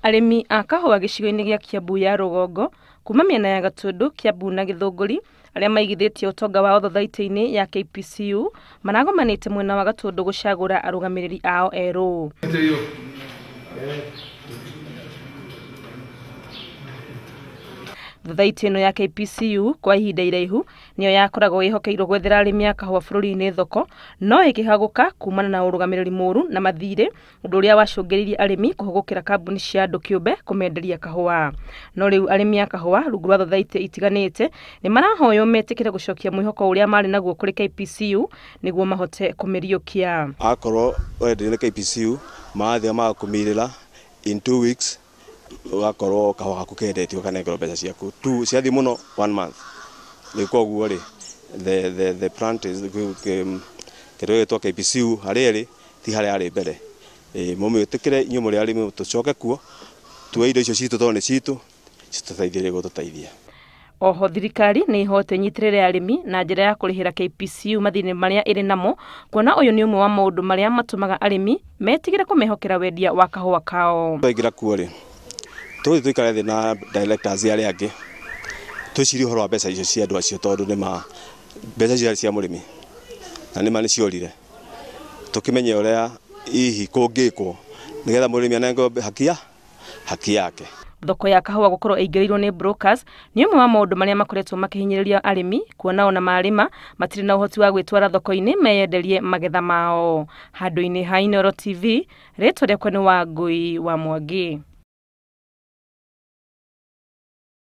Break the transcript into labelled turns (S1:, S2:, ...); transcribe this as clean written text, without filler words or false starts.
S1: Arĩmi a kahũa gĩcigo-inĩ gĩa Kiambu ya rũgongo kuma mĩena ya Gatundu, Kiambu na Gĩthũngũri arĩa maigithĩtie ũtonga wao thothaitĩ-inĩ ya KPCU maragomanĩte mwena wa Gatundu gũcagũra arũgamĩrĩri ao erũ. Thothaitĩ ĩno ya KPCU kwa ihinda iraihu nĩyo yakoragwo ĩhokeirwo gwethera arĩmi a kahũa bũrũri-inĩ thoko, no ĩkĩhagũka kumana na ũrũgamĩrĩri mũru na mathirĩ, ũndũ ũrĩa wacũngĩrĩirie arĩmi kũhũgũkĩra kambuni cia andũ kĩũmbe kũmenderia kahũa. No rĩu arĩmi a kahũa rungu rwa thothaitĩ itiganĩte nĩ marahoywo metĩkĩre gũcokia mwĩhoko ũrĩa marĩ naguo kũrĩ KPCU nĩguo mahote kũmĩriũkia.
S2: Akorwo ũrenderio nĩ KPCU marathiĩ magakũmirĩra in 2 weeks ugakorwo kahũa gaku kendetio ũkanengerwo mbeca ciaku tu ciathiĩ mũno 1 month. Rĩu koguo rĩ the plant is kĩndũ gĩgwĩtwo KPCU harĩa ĩrĩ ti harĩa yarĩ mbere. Mũmĩtĩkĩre inyuĩ mũrĩ arĩmi tũcoke kuo tuoe indo icio citũ tondũ nĩ citũ citũteithĩrĩrie gũtũteithia.
S1: Oho thirikari nĩ ihote ĩnyitĩrĩre arĩmi na njĩra ya kũrĩhĩra KPCU mathirĩ marĩa ĩrĩ namo, kuona ũyũ nĩ ũmwe wa maũndũ marĩa matũmaga arĩmi metigĩre kũmehokera wendia wa kahũa kao.
S2: Twaingĩra kuo rĩ tũthiĩ tũikare thĩ na directors arĩa angĩ twĩcirie ũhoro wa mbeca icio cia andũ acio tondũ nĩ ma mbeca icio cia mũrĩmi na nĩ ma nĩ ciorire, tũkĩmenye ũrĩa hihi kũngĩkwo nĩgetha mũrĩmi anengwo haki yake.
S1: Thoko ya kahũa gũkorwo ĩingĩrĩirwo nĩ brokers nĩ ũmwe wa maũndũ marĩa makoretwo makĩhinyĩrĩria arĩmi, kuona ona marĩma matirĩ na ũhoti wa gwĩtwara thoko-inĩ meyenderie magetha mao. Handũ-inĩ ha Inooro TV, rĩtwa rĩakwa nĩ Wangũi wa Mwangi.